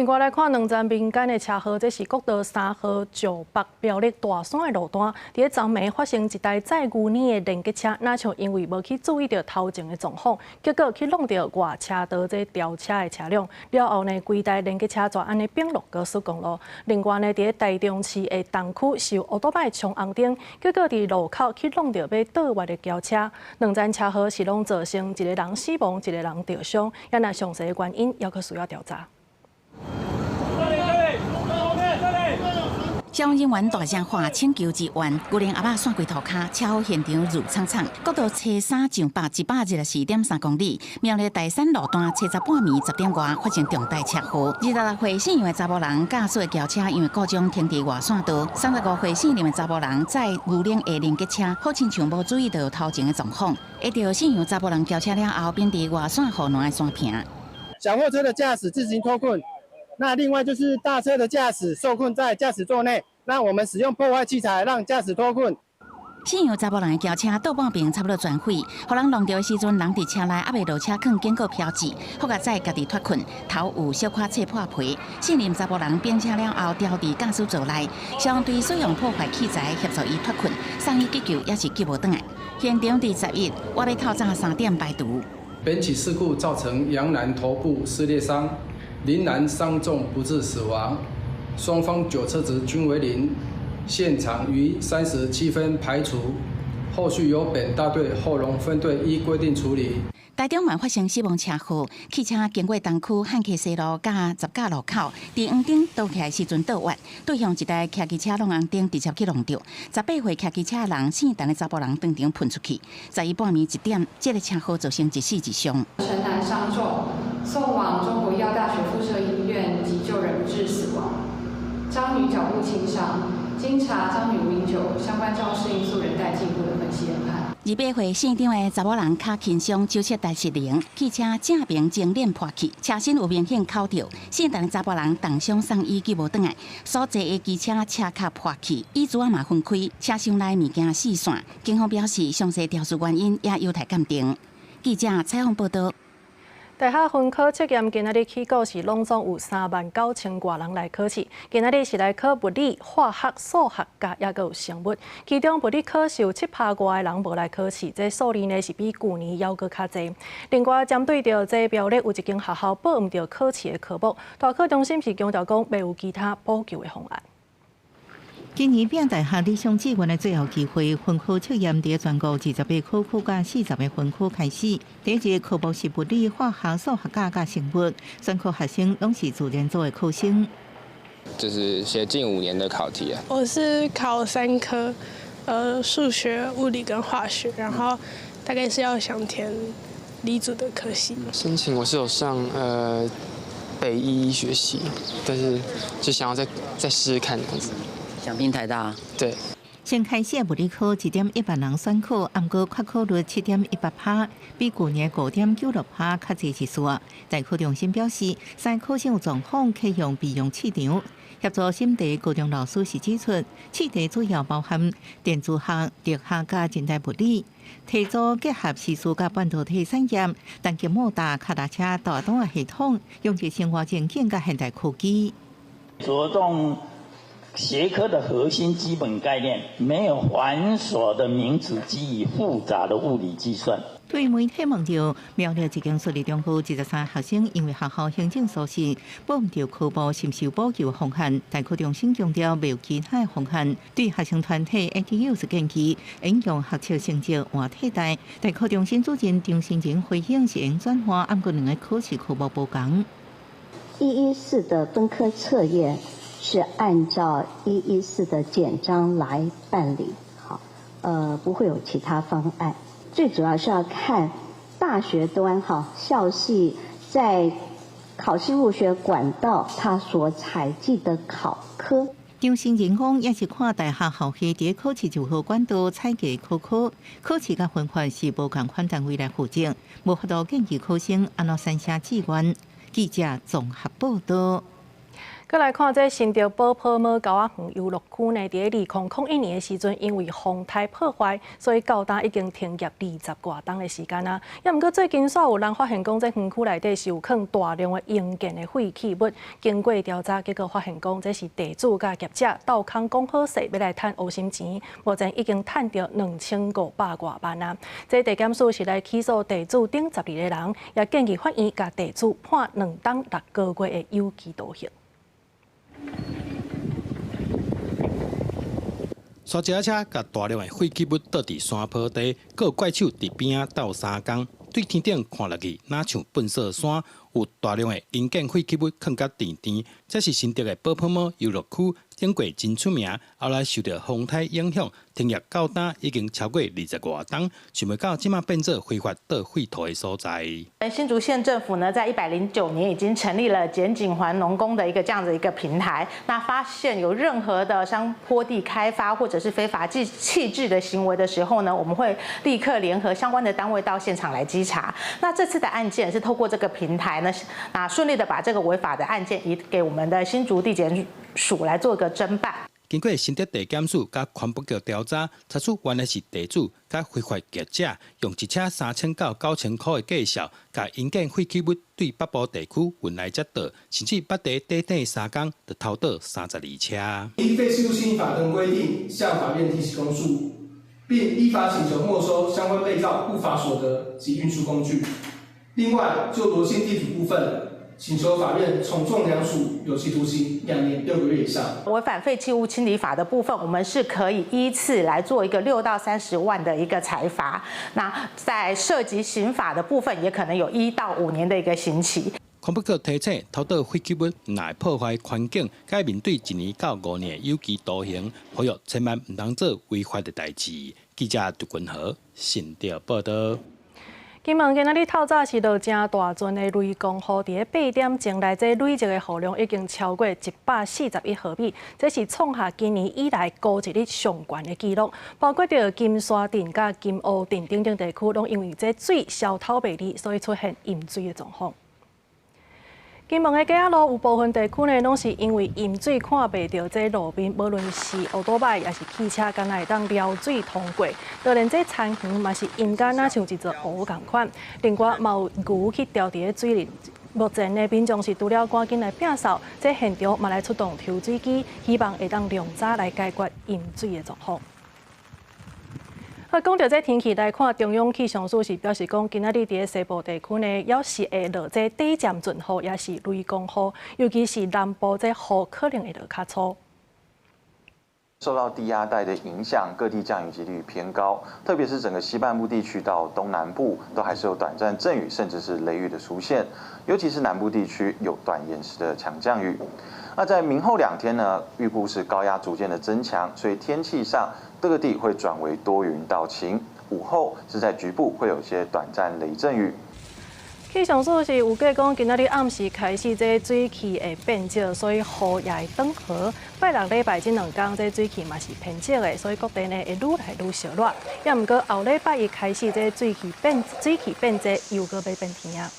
另外來看兩站民間的車禍，這是國道3號石北苗栗大山的路段，佇咧昨暝發生一台載牛奶的連結車，若像因為無去注意著頭前的狀況，結果去挵著外車道這調車的車輛，了後呢，規台連結車就按呢反落高速公路。另外呢，佇咧台中市的東區受歐多擺衝紅燈，結果佇路口去挵著欲倒彎的轎車，兩站車禍是攏造成一個人死亡，一個人著傷，猶若詳細的原因猶閣需要調查。消防人員大聲喊請求支援，牛奶阿伯散開塗跤，車禍現場挐氅氅。國道車三上北124.3公里，苗栗大山路段初十半暝10點外發生重大車禍。26歲姓楊的查埔人駕駛的轎車因為故障停佇外線道。35歲姓林的查埔人載牛奶的連結車，好親像無注意著頭前的狀況，會著姓楊查埔人轎車了後，變佇外線護欄的山坪。小貨車的駕駛自行脫困。那另外就是大車的駕駛受困在駕駛座內，那我們使用破壞器材讓駕駛脫困。姓楊查埔人的轎車倒半邊差不多全毀，予人挵著的時陣，人佇車內猶未落車，囥警告標誌，予共載家己脫困，頭有小可切破皮。姓林查埔人變車了後，掉佇駕駛座內，消防隊使用破壞器材協助伊脫困，送醫急救也是救無轉來。現場佇11，我欲透早3點排除。本起事故造成楊男頭部撕裂傷。林男傷重不治死亡，雙方酒測值均為0，現場於3時7分排除，後續由本大隊後龍分隊依規定處理。台中嘛發生死亡車禍，汽車經過東區漢溪西路佮十甲路口，佇黃燈倒起來時陣倒彎，對向一台騎機車挵紅燈，直接去挵著。18歲騎機車的人姓陳的查埔人當場噴出去。11半暝1點，這個車禍造成一死一傷。陳男傷重，送往中國醫藥大學附設醫院急救，仍不治死亡。張女腳部輕傷，經查張女無飲酒，相關肇事因素仍待進一步的分析研判。28歲姓張的查某人跤輕傷，手切代失靈，汽車正爿前臉破去，車身有明顯口著。姓陳的查埔人重傷送醫救無轉來，所坐的機車車殼破去，椅子仔嘛分開，車廂內物件四散。警方表示，詳細調查原因也有待鑑定。記者採訪報道。大學分科測驗今仔日起估是攏總有3萬9千外人來考試。今仔日是來考物理、化學、數學佮猶閣有生物。其中物理科是有7趴外的人無來考試，這數字呢是比舊年猶閣較濟。另外，針對著這苗栗有一間學校報毋著考試的科目，大考中心是強調講，袂有其他補救的方案。今年拼大學理想志願的最後機會，分科測驗佇全國28考區佮40個分區開始。第一個科目是物理、化學、數學佮生物，選考學生攏是自然組的考生。就是寫近5年的考題啊。我是考三科，數學、物理跟化學，然後大概是要想填理組的科系。申請我是有上北醫醫學系，但是就想要再試試看這樣子。想拼台大，對。先開始物理科1.1萬人選考，毋過缺考率7.18%，比舊年5.96%較濟一絲。大考中心表示，三考生有狀況，可用備用試場。協助審題高中老師是指出，試題主要包含電子學、力學佮近代物理，題組結合時事佮半導體產業，單機摩打、腳踏車、大檔系統，用於生活情景佮現代科技。着重學科的核心基本概念，沒有繁瑣的名詞記憶、複雜的物理計算。對媒體問著苗栗一間私立中學23學生因為學校行政疏失，報毋著科目，是毋是有補救方案？大考中心強調，袂有其他方案。對學生團體 ATU 是建議，應用學測成績換替代。大考中心主任張新仁回應是會轉換，毋過兩个考試科目無仝。114的分科測驗是按照114的簡章來辦理，好，不會有其他方案。最主要是要看大學端哈校系在考試入學管道，它所採計的考科。張新仁講，也是看大學校系佇考試入學管道採計考科，考試佮分發是無仝款單位來負責，無法度建議考生按怎選寫志願。記者綜合報道。閣來看這新竹寶坡毛猴仔園遊樂區呢，佇咧2001年的時陣，因為風颱破壞，所以到今已經停業20外冬的時間啊。也毋過最近煞有人發現講，這園區內底是有囥大量的營建的廢棄物。經過調查，結果發現講，這是地主佮業者鬥空講好勢，欲來趁烏心錢，目前已經趁著2500外萬啊。這地檢署是來起訴地主等12個人，也建議法院共地主判2冬6個月的有期徒刑。沙石車共大量的廢棄物倒佇山坡地，閣有怪手佇邊仔鬥相共。對天頂看落去，若像糞埽山，有大量的營建廢棄物囥甲甜甜。這是新竹的寶坡毛遊樂區，頂過真出名，後來受著風颱影響，停業到今已經超過20外冬，想袂到這馬變做非法倒廢土的所在。新竹縣政府呢，在109年已經成立了檢警環農工的一個這樣子一個平台。那發現有任何的山坡地開發或者是非法棄置的行為的時候呢，我們會立刻聯合相關的單位到現場來稽查。那這次的案件是透過這個平台呢，啊順利的把這個違法的案件移給我們的新竹地檢署來做個偵辦。經過新竹地檢署佮環保局調查，查出原來是地主佮非法業者用一車3000到9000塊的價數，共營建廢棄物對北部地區運來遮倒，甚至捌佇短短3工就偷倒32車。依廢棄物清理法等規定，向法院提起公訴，並依法請求沒收相關被告不法所得及運輸工具。另外，就羅姓地主部分，請求法院從重量處有期徒刑2年6個月以上。違反廢棄物清理法的部分，我們是可以依次來做一個6到30萬的一個裁罰。那在涉及刑法的部分，也可能有1到5年的一個刑期。環保局提醒，偷倒廢棄物若會破壞環境，該面對1年到5年的有期徒刑。呼籲千萬毋通做違法的代誌。記者杜君豪新竹報道。金門今仔日透早是落誠大陣的雷公雨，佇咧8點鐘內，這累積的雨量已經超過141毫米，這是創下今年以來高一日上懸的紀錄。包括著金沙鎮佮金湖鎮等等地區，攏因為這水消透袂離，所以出現淹水的狀況。金門的街仔路有部分地區呢，攏是因為淹水看袂著這路面，無論是歐多擺抑是汽車，敢若會當撩水通過。就連這田園嘛是淹甲若像一座湖仝款。另外嘛有牛去牢佇咧水裡。目前呢，民眾是除了趕緊來摒掃，這現場嘛來出動抽水機，希望會當量早來解決淹水的狀況。啊，講著這天氣來看，中央氣象署是表示講，今仔日佇咧西部地區呢，猶是會落這短暫陣雨，抑是雷公雨，尤其是南部這雨可能會落較粗。受到低壓帶的影響，各地降雨幾率偏高，特別是整個西半部地區到東南部，都還是有短暫陣雨，甚至是雷雨的出現。尤其是南部地區有短延時的強降雨。那在明後兩天呢，預估是高壓逐漸的增強，所以天氣上各地會轉為多雲到晴。午後是在局部會有些短暫雷陣雨。氣象署是預計講，今仔日暗時開始，這水汽會變少，所以雨也會轉和。拜六禮拜這兩工，這水汽嘛是偏少的，所以各地呢會愈來愈燒熱。也毋過後禮拜一開始，這水汽變濟，又閣欲變天啊。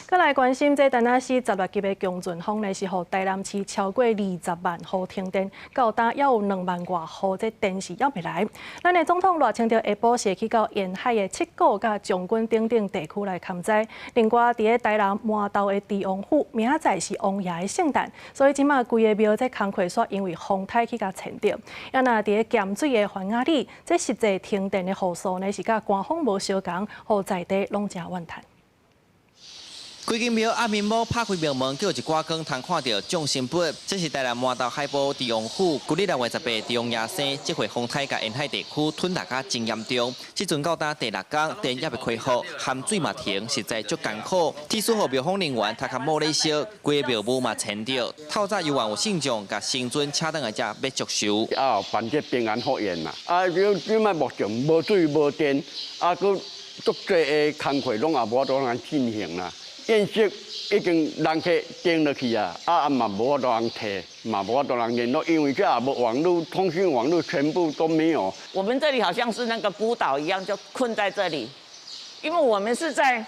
閣來關心這田納西16級的強陣風呢，是予台南市超過20萬戶停電，到今猶有2萬外戶這電是猶未來。咱的總統賴清德下晡是去到沿海的七股佮將軍等等地區來勘災。另外，佇咧台南麻豆的鄭王府，明仔載是王爺的聖誕，所以這馬規个廟這工課煞因為風颱去共牽著。啊，若佇咧鹹水的環仔里，這實際停電的戶數呢，是佮官方無相仝，予在地攏誠怨嘆。規間廟暗暝某拍開廟門，閣有一寡光通看著眾神佛。這是台南麻豆海埔鄭王府，舊曆6月18鄭王爺生，這回風颱共沿海地區吞落甲真嚴重。這陣到今第六工，電猶未恢復，含水嘛停，實在足艱苦。天師予廟方人員頭殼帽咧燒，規个廟宇嘛牽著。透早猶原有信眾共神尊請轉來遮欲祝壽。啊，辦這平安福宴啦！啊，這擺目前無水無電，啊，閣足濟的工課攏也無法度通進行啦。宴席已經人客訂落去啊，啊嘛無法度通提，嘛無法度通聯絡，因為這也無網路，通訊網路全部都沒有。我們這裡好像是那個孤島一樣，就困在這裡，因為我們是在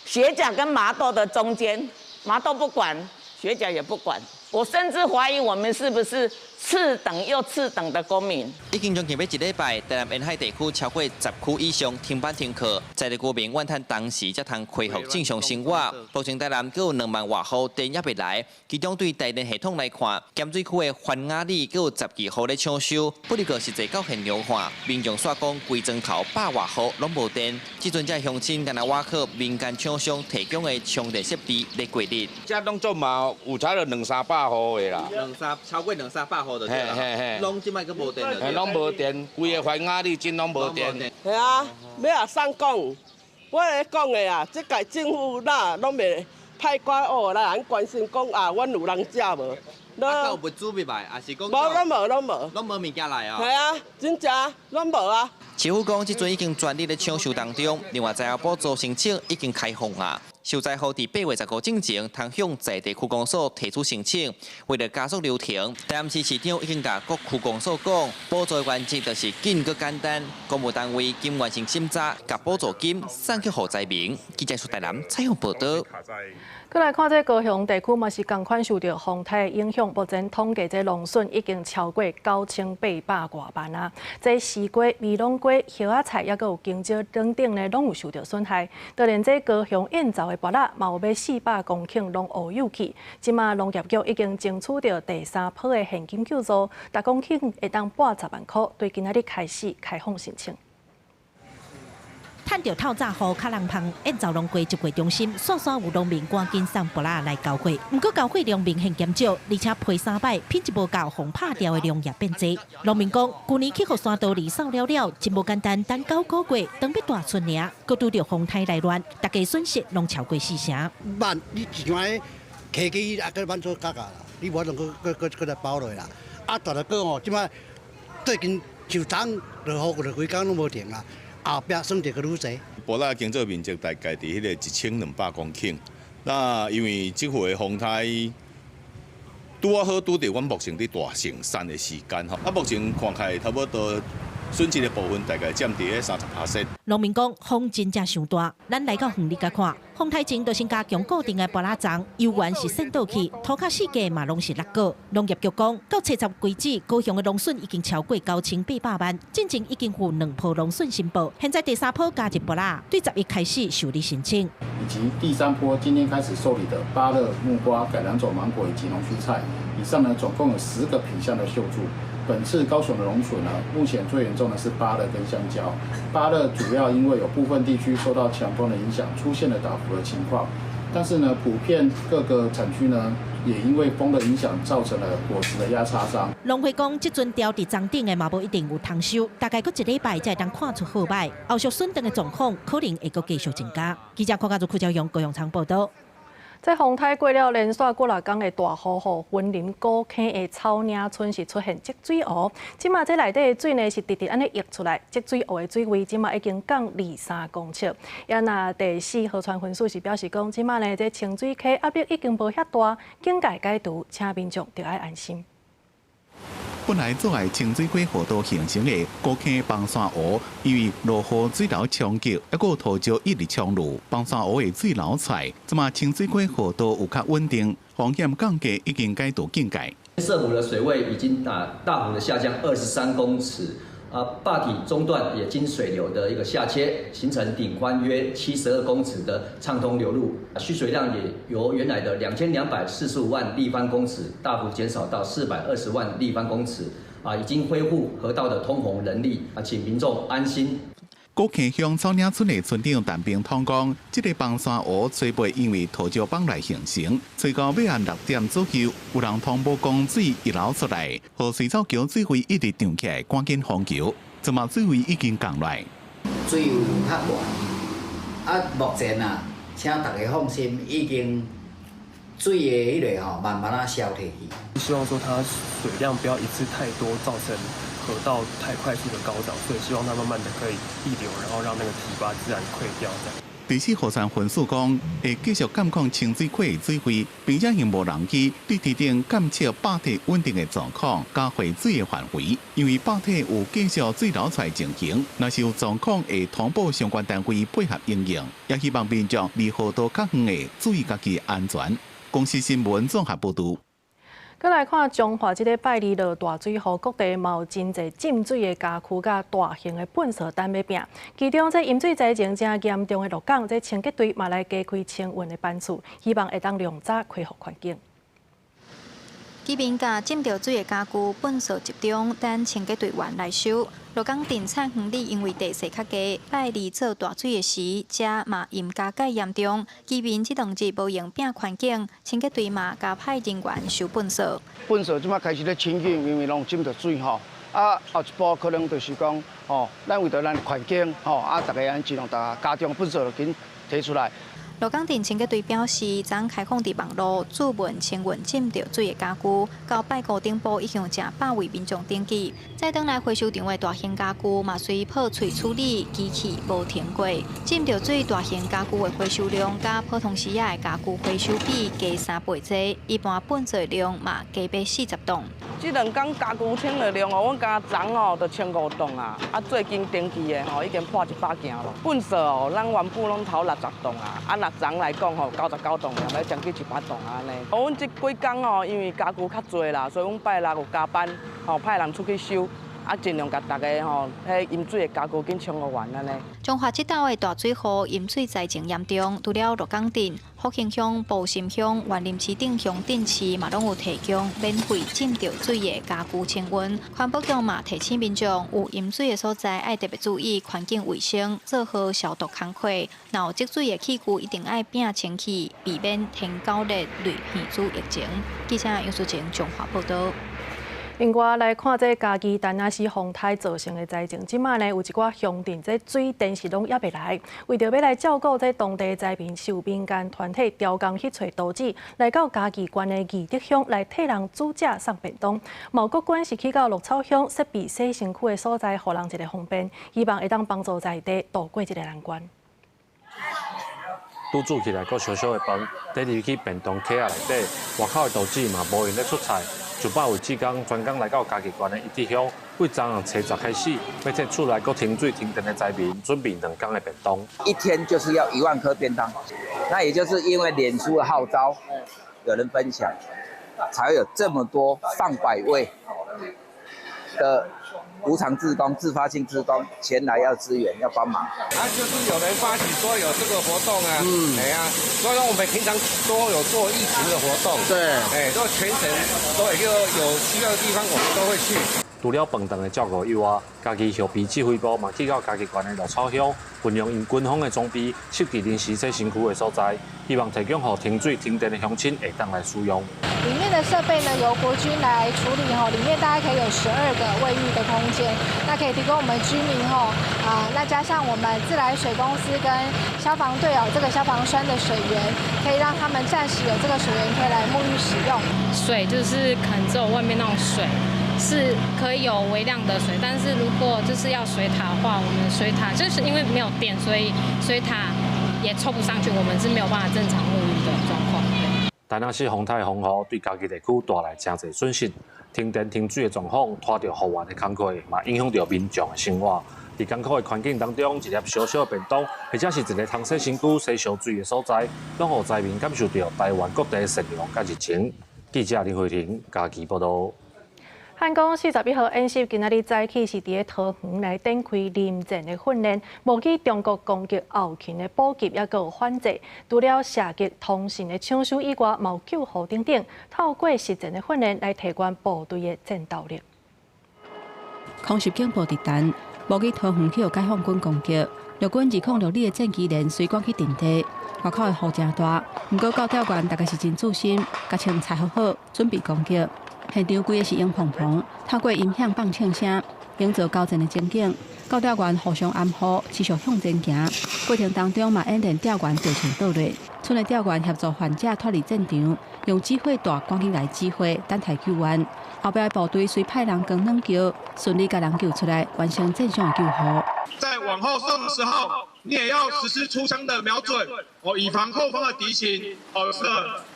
學甲跟麻豆的中間，麻豆不管，學甲也不管。我甚至懷疑我們是不是次等又次等的公民。已經將近欲一禮拜，台南沿海地區超過10區以上停班停課，在地居民怨嘆當時才通恢復正常生活。目前台南閣有2萬外戶電猶未來，其中對台電系統來看，鹹水區的環雅里閣有12戶咧搶修，不過實際到現場看，民眾煞講規莊頭百外戶攏無電。這陣這鄉親干焦倚靠民間廠商提供的充電設備咧過日。這攏總嘛有差了兩三百戶的啦，超過兩三百戶就對啦，攏這擺閣無電了，攏無電，規个環雅里鎮攏無電。係啊，欲予啥講？我咧講的啊，這屆政府哪攏袂派寡哦來咱關心講啊，阮有人食無？啊，有物資未來，還是講？無，攏無，攏無。攏無物件來啊？係啊，真正攏無啊。市府講，這陣已經全力咧搶修當中，另外災後補助申請已經開放啊。受災戶佇8月15之前，通向在地區公所提出申請。為了加速流程，台南市市長已經共各區公所講，補助原則就是緊閣簡單，公務單位經完成審查，共補助金送去予災民。記者蘇台南採訪報導。閣來看這高雄地區嘛是仝款受著風颱的影響，目前統計這農損已經超過9800外萬啊！這西瓜、美濃瓜、葉仔菜，抑閣有香蕉等等呢，攏有受著損害。就連這高雄燕巢的芭樂嘛有欲400公頃攏烏有去。這馬農業局已經爭取著第三波的現金救助，逐公頃會當撥10萬箍，對今仔日開始開放申請。趁著透早雨較人芳，燕巢農會集貨中心，煞煞有農民趕緊送芭樂來交貨。毋過交貨量明顯減少，而且批三擺，品質無夠，予拍掉的量也變濟。農民講，舊年去予山道裡掃了了，真無簡單，等9個月，當欲大春爾，閣拄著風颱來亂，大家損失攏超過四成。慢，你一場客機啊，閣慢做價格啦，你無法度閣閣閣來包落啦。啊，大來講吼，這擺最近就昨落雨落幾工攏無停啊。後壁損失閣愈濟。芭樂耕作面積大概佇彼个1200公頃。那因為這回風颱拄仔好拄著阮目前佇大成產的時間吼，啊目前看起來差不多損失的部分大概佔佇咧30%。農民講風真正傷大，咱來到園裡共看，風颱前就先加強固定的芭樂欉，猶原是散倒去，塗跤四界嘛攏是落果。農業局講，到初十為止，高雄的農損已經超過9800萬，進前已經有兩波農損申報，現在第三波加入芭樂，對11開始受理申請。以及第三波今天開始受理的芭樂、木瓜、改良種芒果以及龍鬚菜，以上呢總共有10個品項的受助。本次高雄的農損呢，目前最嚴重的是芭樂跟香蕉。芭樂主要因為有部分地區受到強風的影響，出現了倒伏的情況。但是呢，普遍各個產區呢，也因為風的影響，造成了果實的壓差傷。農會講，這陣掉佇欉頂的嘛無一定有通收，大概閣一禮拜才會當看出好䆀。後續損斷的狀況可能會閣繼續增加。記者柯家祖、柯昭勇高雄場報導。這風颱過了，連續幾若工的大雨，予雲林古坑的草嶺村是出現積水湖。這馬這內底的水呢是直直按呢溢出來，積水湖的水位這馬已經降2、3公尺。也若第四河川分署是表示講，這馬呢這清水溪壓力已經無遐大，警戒解除，請民眾著愛安心。本來阻礙清水溪河道形成的古坑崩山湖，因為落雨水流衝擊，抑閣土石一直沖入崩山湖的水流出來，這馬清水溪河道有較穩定，風險降低，已經解除警戒。嗇湖的水位已經大幅的下降23公尺，啊，壩體中段也經水流的一個下切，形成頂寬約72公尺的暢通流路，蓄水量也由原來的2245萬立方公尺大幅減少到420萬立方公尺，啊，已經恢復河道的通洪能力，啊，請民眾安心。古坑鄉草嶺村的村長陳炳通講，這個崩山湖初步因為土石崩來形成，初到尾暗6點左右，有人通報講水溢流出來，予水草橋水位一直漲起來，趕緊封橋，這馬水位已經降來。水位有較懸，啊，目前啊，請大家放心，已經水的彼个吼，慢慢仔消退去。希望說它水量不要一次太多，造成河道太快速的高漲，所以希望它慢慢的可以溢流，然後讓那個堤壩自然潰掉。這樣。第四河川分署講，會繼續監控清水溪的水位，並且用無人機對堤頂監測壩體穩定的狀況，佮匯水的範圍。因為壩體有繼續水流出來情形，若是有狀況，會通報相關單位配合應用。也希望民眾離河道較遠的注意家己安全。公視新聞綜合報導。閣來看彰化這禮拜二落大水雨，各地嘛有真濟浸水的家具佮大型的糞埽等欲拚。其中這淹水災情誠嚴重的鹿港，這清潔隊嘛來加開清運的班次，希望會當量早恢復環境。居民共浸著水的家具糞埽集中，等清潔隊員來收。鹿港鎮燦園里因為地勢較低，拜二做大水的時，遮嘛淹加蓋嚴重。居民這兩日無閒拚環境，清潔隊嘛加派人員收糞埽。糞埽這擺開始咧清潔，因為攏浸著水吼。啊，後一步可能就是講，吼，咱為著咱環境，吼，啊，逐家按盡量逐家中糞埽緊提出來。鹿港鎮清潔隊表示，昨開放佇網路諮問清運浸著水的家具，到拜五頂晡已經有成百位民眾登記。載轉來回收場的大型家具嘛，隨破碎處理，機器無停過。浸著水大型家具的回收量，佮普通時仔的家具回收比加三倍濟，一般糞埽量嘛加欲40棟。這兩工家具清的量哦，阮敢昨哦就清5棟啊，啊最近登記的吼已經破100件咯。糞埽哦，咱原本攏頭60棟啊，啊若昨來講吼99棟，也欲將近100棟啊按呢。阮這幾工哦，因為家具較濟啦，所以阮拜六有加班，吼派人出去收。啊，盡量共逐家吼，彼淹水的家具緊清予完按呢。彰化這晝的大水雨淹水災情嚴重，除了鹿港鎮、福興鄉、埔心鄉、員林市等鄉鎮市嘛，攏有提供免費浸著水的家具清運。環保局嘛提醒民眾，有淹水的所在愛特別注意環境衛生，做好消毒工課。若有積水的器具，一定愛拚清氣，避免天狗熱類鼻疽疫情。記者楊淑晴彰化報導。另外來看，這嘉義陳阿是洪災造成的災情，這馬呢有一寡鄉鎮這水電是攏猶袂來，為著欲來照顧這當地災民，是有民間團體調工去揣圖紙，來到嘉義縣的義德鄉來替人煮食送便當。嘛國軍是去到鹿草鄉設備洗身軀的所在，予人一个方便，希望會當幫助在地渡過這个難關。拄煮起來閣燒燒的飯，提入去便當盒仔內底，外口的圖紙嘛無閒咧出菜。100位志工專工來到嘉義縣的義德鄉，對昨昏初十開始，欲替厝內閣停水停電的災民準備兩工的便當。一天就是要1萬顆便當，那也就是因為臉書的號召，有人分享，才會有這麼多上百位的無償志工、自發性志工前來要支援、要幫忙。啊，就是有人發起說有這個活動啊，哎呀，所以說我們平常都有做義務的活動，對，哎，都全省都有有需要的地方，我們都會去。除了飯堂的照顧以外，嘉義後備指揮部嘛去到嘉義縣的鹿草鄉，運用𪜶軍方的裝備，設置臨時洗身軀的所在，希望提供予停水停電的鄉親會當來使用。裡面的設備呢，由國軍來處理吼，裡面大概可以有12個衛浴的空間，那可以提供我們居民吼啊，那加上我們自來水公司跟消防隊哦，這個消防栓的水源，可以讓他們暫時有這個水源可以來沐浴使用。水就是可能只有外面那種水是可以有微量的水，但是如果就是要水塔的話，我們水塔就是因為沒有電，所以水塔也抽不上去，我們是沒有辦法正常沐浴的狀況。台南市洪災風雨對嘉義地區帶來誠濟損失，停電停水的狀況拖著復原的工課，嘛影響著民眾的生活。佇艱苦的環境當中，一粒小小的便當，或者是一个通洗身軀、洗燒水的所在，攏予災民感受著台灣各地的善良佮熱情。記者林慧婷嘉義報導。漢光41號演習今仔日早起是佇咧桃園來展開臨戰的訓練，模擬中國攻擊後勤的補給，猶閣有反制。除了射擊、通訊的搶修以外，嘛有救護等等，透過實戰的訓練來提懸部隊的戰鬥力。空襲警報直彈，模擬桃園去予解放軍攻擊，陸軍206旅的戰機連隨趕去陣地，外口的雨誠大，毋過教調員逐家是真自信，共穿裁好好，準備攻擊。現場規个是湧蓬蓬，透過音響放槍聲，營造交戰的情景。教調員互相掩護，持續向前行。過程當中嘛演練調員調前倒落，賰的調員協助患者脫離戰場，用指揮帶趕緊來指揮，等待救援。後壁的部隊隨派人扛軟轎，順利共人救出來，完成戰傷的救護。在往後送的時候，你也要實施出槍的瞄準，哦，以防後方的敵情，哦，是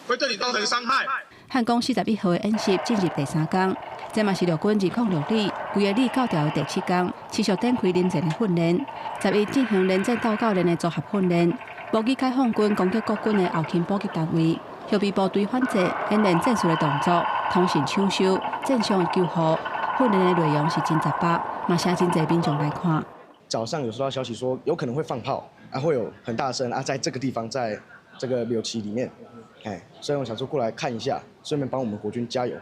會對你造成傷害。漢光41號的演習進入第三工，這嘛是陸軍206旅規个旅教調的第七工，持續展開臨戰的訓練。11進行連戰鬥教練的組合訓練，模擬解放軍攻擊國軍的後勤補給單位，後備部隊反制演練戰術的動作、通訊搶修、戰傷的救護，訓練的內容是真雜巴，嘛吸真濟民眾來看。早上有收到消息說有可能會放炮，啊會有很大聲啊，在這個地方，在這個廟區裡面，哎，所以我想說過來看一下，順便幫我們國軍加油。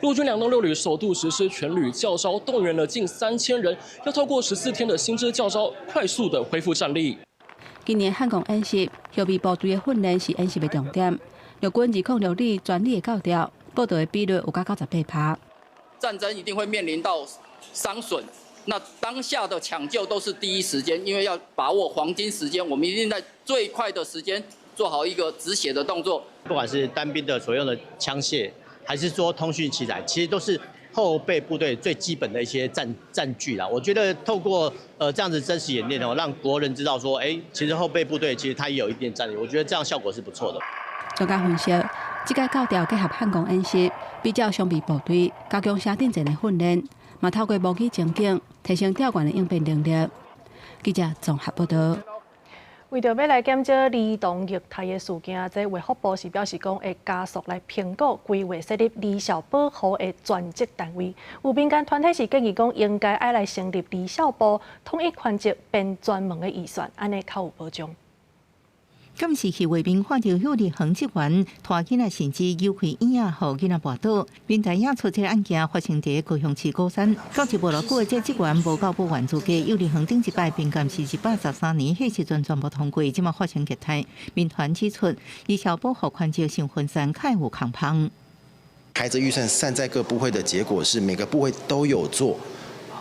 陸軍2棟6旅首度實施全旅教召，動員了近3000人，要透過14天的新知教召，快速的恢復戰力。今年漢光演習，後備部隊的訓練是演習的重點。陸軍206旅全旅的教調，報到的比率有甲98%。戰爭一定會面臨到傷損，那當下的搶救都是第一時間，因為要把握黃金時間，我們一定在最快的時間做好一個止血的動作。不管是單兵的所用的槍械，還是說通訊器材，其實都是後備部隊最基本的一些戰具啦。我覺得透過這樣子真實演練哦，讓國人知道說，欸，其實後備部隊其實它也有一定戰力。我覺得這樣效果是不錯的。專家分析，這屆教調結合漢光演習，比照常備部隊加強車陣前的訓練，嘛透過模擬情景提升調員的應變能力。記者綜合報道。為著欲來減少兒童虐待的事件，這衛福部是表示講會加速來評估規劃設立兒少保護的專職單位。有民間團體是建議講，應該愛來成立兒少部，統一權責，編專門的預算，按呢較有保障。監視器畫面看著幼兒園職員拖囡仔，甚至扭開椅仔，予囡仔跋倒。民台影出這个案件發生佇高雄市鼓山，到職無偌久的這職員無夠保員資格，幼兒園頂一擺評鑑是113年，彼時陣全部通過，這馬發生虐待。民團指出，兒少保護權責傷分散，較有空縫。孩子預算散在各部會的結果是，每個部會都有做，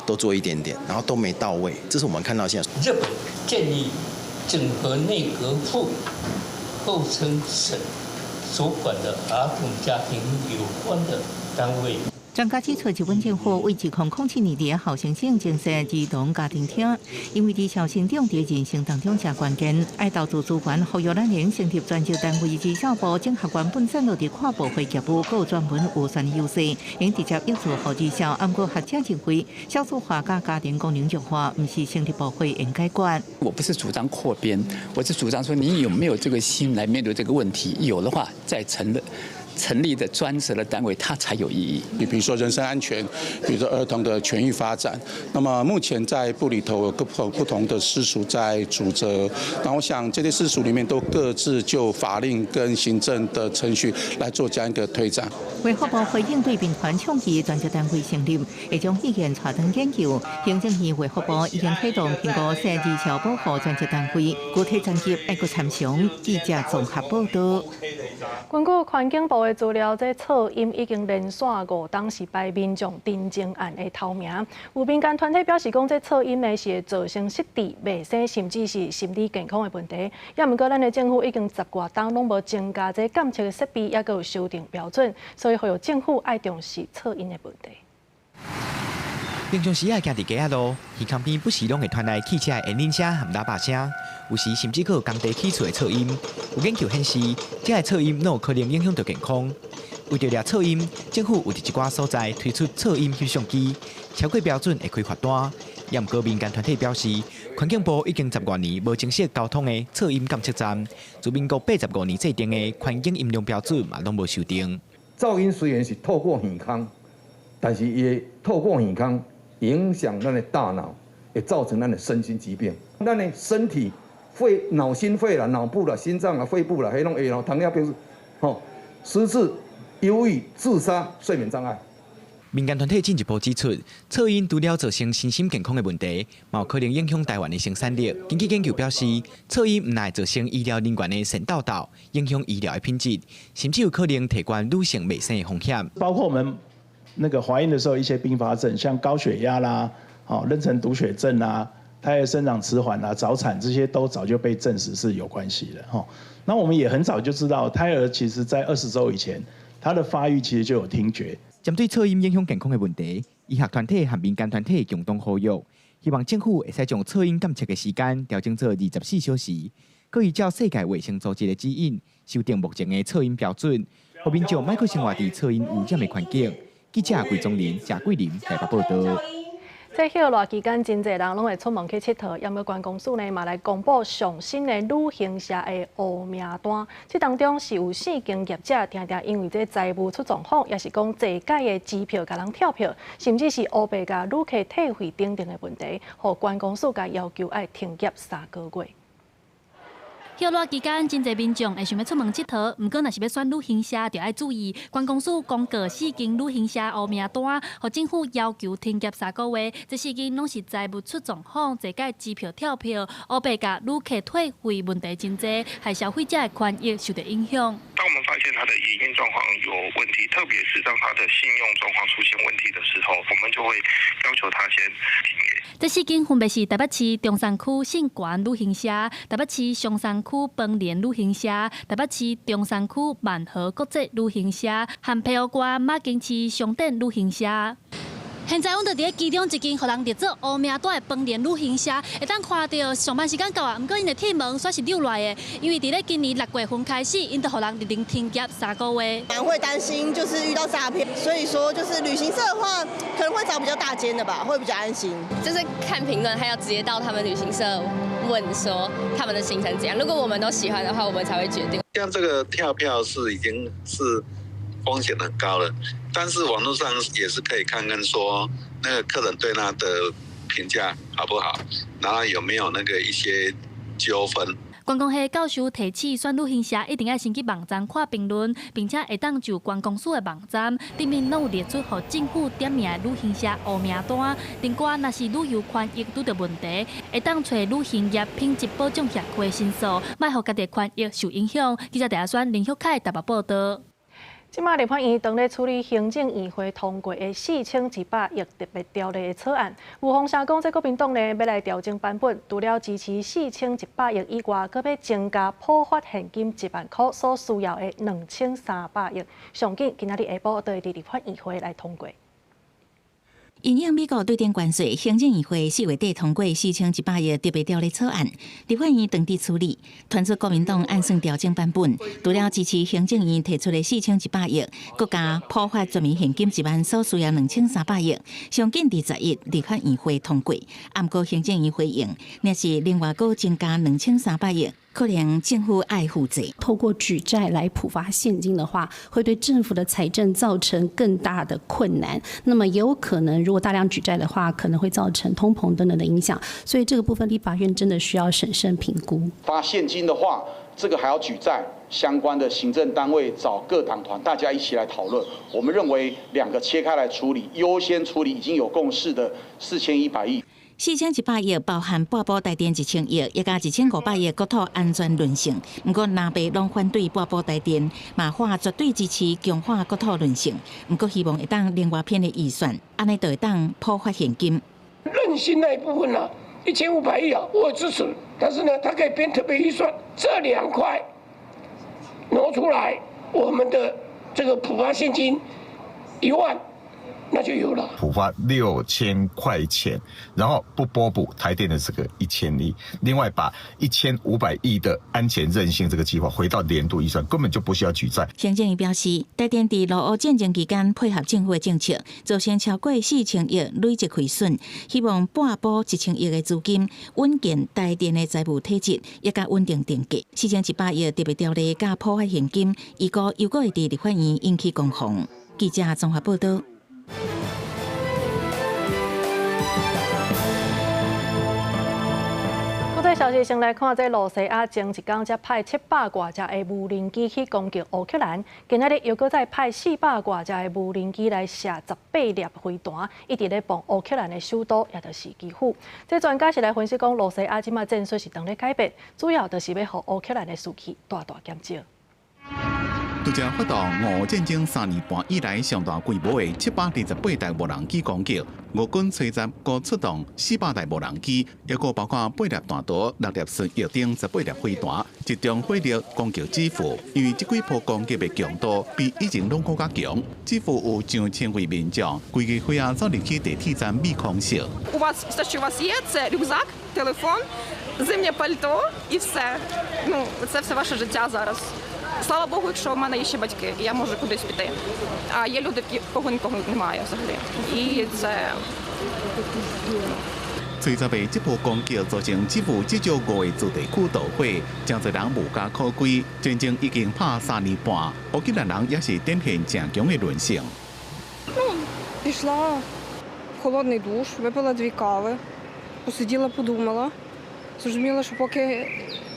都做一點點，然後都沒到位。這是我們看到現在。日本建議整合內閣府，後稱省所管的兒童家庭有關的單位。專家指出，日本政府為2007年佇厚生省增設兒童家庭廳，因為兒少成長佇人生當中誠關鍵，愛投資資源，呼籲咱應成立專職單位兒少部，整合原本散落佇跨部會業務，閣有專門預算優勢，應直接挹注予兒少。毋過學者認為，少子化佮家庭功能弱化，毋是成立部會用解決。我不是主張擴編，我是主張說你有沒有這個心來面對這個問題？有的話，再成立的專責的單位，它才有意義。你比如說人身安全，比如說兒童的權益發展。那麼目前在部裡頭有各不同的司署在主責。那我想這些司署裡面都各自就法令跟行政的程序來做這樣一個推展。衛福部回應對民團倡議專責單位成立，會將意見帶轉研究。行政院衛福部已經啟動評估設兒少保護專責單位，具體層級愛閣參詳。記者綜合報道。根據環境部的資料，這噪音已經連續5冬是排民眾陳情案的頭名。有民間團體表示講，這噪音的是會造成失智、袂生，甚至是心理健康的問題。也毋過，咱的政府已經十外冬攏無增加這監測的設備，抑閣有修訂標準，所以呼籲政府愛重視噪音的問題。平常時仔行佇街仔路，耳空邊不時攏會傳來汽車的引擎聲和喇叭聲，有時甚至閣有工地起厝的噪音。有研究顯示，這个噪音攏有可能影響著健康。為著掠噪音，政府有佇一寡所在推出噪音翕相機，超過標準會開罰單。也毋過民間團體表示，環境部已經十外年無增設交通的噪音監測站，自民國85年制定的環境音量標準嘛攏無修訂。噪音雖然是透過耳空，但是伊會透過耳空影響咱的大腦，會造成咱的身心疾病。咱的身體、肺、腦、心肺啦、腦部啦、心臟啦、肺部啦，彼攏會咯，糖尿病、吼，失智、憂鬱、自殺、睡眠障礙。民間團體進一步指出，噪音除了造成身心健康的問題，嘛有可能影響台灣的生產力。根據研究表示，噪音毋但會造成醫療人員的腎抖抖，影響醫療的品質，甚至有可能提懸女性袂生的風險。包括我們那個懷孕的時候一些併發症，像高血壓啦、哦妊娠毒血症啊、胎兒生長遲緩啊、早產這些都早就被證實是有關係的。吼，那我們也很早就知道，胎兒其實在20週以前，他的發育其實就有聽覺。針對噪音影響健康的問題，醫學團體和民間團體共同呼籲，希望政府會使將噪音監測的時間調整做24小時，閣依照世界衛生組織的指引，修訂目前的噪音標準，予民眾莫閣生活佇噪音污染的環境。記者桂宗林、謝桂林台北報道。這歇熱期間，真濟人攏會出門去𨑨迌，毋過觀光署呢嘛來公布上新的旅行社的烏名單。這當中是有四間業者，定定因為這財務出狀況，抑是講坐假的支票共人跳票，甚至是烏白共旅客退費等等的問題，予觀光署共要求愛停業3個月。歇熱期間，真濟民眾會想欲出門𨑨迌，毋過若是欲選旅行社，就愛注意。觀光署公告四間旅行社烏名單，予政府要求停業三個月。這四間攏是財務出狀況、坐假支票跳票、烏白共旅客退費問題真濟，害消費者的權益受著影響。當我們發現他的營運狀況有問題，特別是當他的信用狀況出現問題的時候，我們就會要求他先停業。這四間分別是台北市中山區信源旅行社、台北市松山區邦聯旅行社、台北市中山區萬和國際旅行社和澎湖縣馬公市商店旅行社。現在阮就佇咧其中一間予人列做烏名單的邦聯旅行社，會當看著上班時間到啊，毋過𪜶的鐵門煞是扭落來的，因為佇咧今年6月份開始，𪜶就予人勒令停業三個月。蠻會擔心，就是遇到詐騙，所以說就是旅行社的話，可能會找比較大間的吧，會比較安心。就是看評論，還要直接到他們旅行社問說他們的行程怎樣。如果我們都喜歡的話，我們才會決定。像這個跳票是已經是風險很高了，但是網絡上也是可以看看說那個客人對他的評價好不好，然後有沒有那個一些糾紛。觀光系教授提醒，選旅行社一定愛先去網站看評論，並且會當就觀光署的網站頂面攏有列出予政府點名的旅行社烏名單。另外，若是旅遊權益拄著問題，會當揣旅行業品質保障協會申訴，莫予家己權益受影響。記者陳亞軒、林旭凱台北報導。這馬立法院當咧處理行政院會通過的4100億特別條例的草案，有風聲講，這國民黨呢欲來調整版本，除了支持4100億以外，閣欲增加普發現金1萬箍所需要的2300億。上緊今仔日下晡就會佇立法院會來通過。因應美國對頂關稅，行政院會4月底通過4100億特別條例草案，立法院當佇處理，傳出國民黨按算調整版本，除了支持行政院提出的4100億，閣加普發全民現金1萬所需要2300億，上緊佇10日立法院會通過。毋過行政院回應，若是另外閣增加2300億。可能政府愛負責。透過舉債來普發現金的話，會對政府的財政造成更大的困難。那麼也有可能，如果大量舉債的話，可能會造成通膨等等的影響。所以這個部分，立法院真的需要審慎評估。發現金的話，這個還要舉債，相關的行政單位找各黨團，大家一起來討論。我們認為兩個切開來處理，優先處理已經有共識的4100億。 4100億包含撥補台電1000億，也加1500億國土安全韌性。毋過藍白攏反對撥補台電，嘛喊絕對支持強化國土韌性。毋過希望會當另外編的預算，按呢就會當普發現金。韌性那一部分啊，1500億啊，我支持。但是呢，它可以編特別預算，這兩塊挪出來，我們的這個普發現金1萬。那就有了，普發6000塊錢，然後不撥補台電的這個1000億，另外把1500億的安全韌性這個計劃回到年度預算，根本就不需要舉債。行政院表示，台電佇俄烏戰爭期間配合政府的政策，造成超過4000億累積虧損，希望撥補1000億的資金，穩健台電的財務體質，也佮穩定電價。4100億特別條例佮普發現金，預估又閣會佇立法院引起攻防。記者綜合報導。國際消息，先來看這露西亞前一工才派700外隻的無人機去攻擊烏克蘭，今仔日又閣再派400外隻的無人機來射18粒飛彈，一直咧磅烏克蘭的首都，也就是基輔。這專家是來分析講，露西亞這馬戰術是當咧改變，主要就是欲予烏克蘭的士氣大大減少。拄才發動俄烏戰爭3年半以來上大規模的728台無人機攻擊，俄軍吹襲閣出動400台無人機，抑閣包括8粒彈道、6粒巡弋等18粒飛彈，集中火力攻擊基輔。因為這幾波攻擊的強度比以前攏閣較強，基輔有上千位民眾規个歲仔走入去地鐵站避空襲。 У вас все, що у вас є, це рюкзак, телефон, зимнє пальто і все. Ну, це все ваше життя зараз. Слава Богу, якщо в мене є ще батьки, і я можу кудись піти. А є люди, в кого нікого немає взагалі. І це 隨著被這波攻擊造成基輔至少五个住宅區導火，誠濟人無家可歸。戰爭已經拍3年半，烏克蘭人也是展現誠強的韌性。 Ну, пішла в холодний душ, випила дві кави, посиділа, подумала, зрозуміла, що поки